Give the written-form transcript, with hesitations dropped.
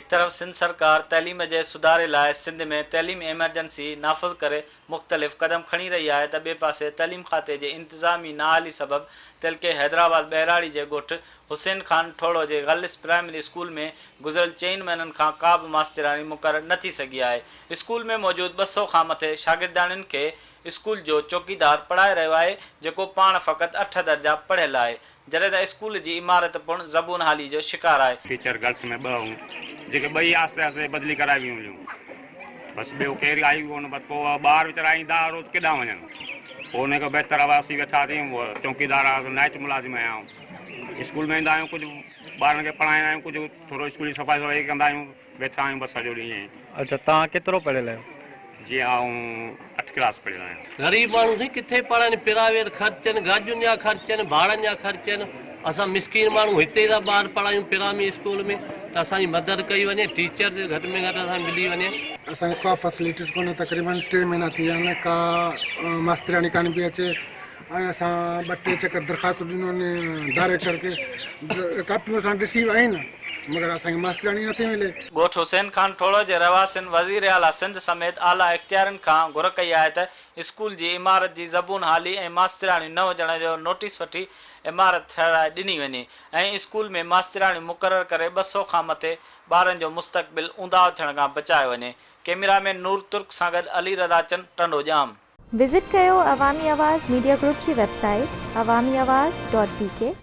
هڪ طرف سنڌ سرڪار تعليم جي سڌاري لاء سنڌ ۾ تعليمي ايمرجنسي نافذ ڪري مختلف قدم کڻي رهي آهي ته ٻئي پاسي تعليم کاتي جي انتظامي نااهلي سبب تعلقي حيدرآباد ٻهراڙي جي ڳوٺ حسين خان ٺوڙهو جي گرلس پرائمري اسڪول ۾ گذريل چئن مهينن کان ڪا به ماسترياڻي مقرر نه ٿي سگهي آهي. اسڪول ۾ موجود 200 کان مٿي شاگردياڻين کي اسڪول جو چوڪيدار پڙهائي رهيو آهي جيڪو پاڻ فقط اٺ درجا پڙهيل آهي جڏهن ته اسڪول جي عمارت پڻ زبون حالي جو شڪار آهي. ٽيچر گرلس ۾ ٻه هيون جيڪي ٻئي آهستي آهستي بدلي ڪرائي ويون هيون بس ٻيو ڪير آيو ئي ڪونه بس پوء ٻار ويچارا ايندا هئا روز ڪيڏانهن وڃن پوء ان کان بهتر آهي اسين ويٺا ٿي چوڪيدار آهيان نائٽ ملازم آهيان آئون اسڪول ۾ ايندا آهيون ڪجهه ٻارن کي پڙهائيندا آهيون ڪجهه ٿورو اسڪول جي صفائي صفائي ڪندا آهيون ويٺا آهيون بس سڄو ڏينهن ائين. اڇا توهان ڪيترو پڙهيل آهيو؟ جي آئون اٺ ڪلاس پڙهيل آهيان. غريب ماڻهو سائين ڪٿي پڙهن پرائيويٽ خرچ آهن گاڏين جا خرچ آهن ڀاڙن جا خرچ آهن اسان مسڪين ماڻهو هتي ٿا ٻار پڙهايون پرائمري اسڪول ۾ ته اسان جي مدد ڪئي وڃي ٽيچر ته گهٽ ۾ گهٽ اسان کي ملي وڃي. اسان کي ڪا فسلٽيز ڪونهي تقريبن ٽي مهينا ٿي ويا آهن ڪا ماسترياڻي ڪانه پئي اچي ۽ اسان ٻه ٽي چڪر درخواستون ڏنيون آهن ڊائريڪٽر کي ڪاپيون اسان ڏسي آهن مگر اسان کي ماسترياڻي نٿي ملي. ڳوٺ حسين خان ٺوڙهو جي رهواسين وزير اعليٰ سنڌ سميت اعليٰ اختيارين کان گهر ڪئي آهي ته اسڪول جي عمارت جي زبون حالي ۽ ماسترياڻيون نه هجڻ جو نوٽيس وٺي عمارت ٺهرائي ڏني وڃي ۽ اسڪول ۾ ماسترياڻيون مقرر ڪري 200 کان مٿي ٻارن جو مستقبل اونداهو ٿيڻ کان بچايو وڃي. ڪئميرا مين نور ترڪ سان گڏ علي رضا چن، ٽنڊوڄام. وزٽ ڪيو عوامي آواز ميڊيا گروپ جي website Awami Awaz dot B K.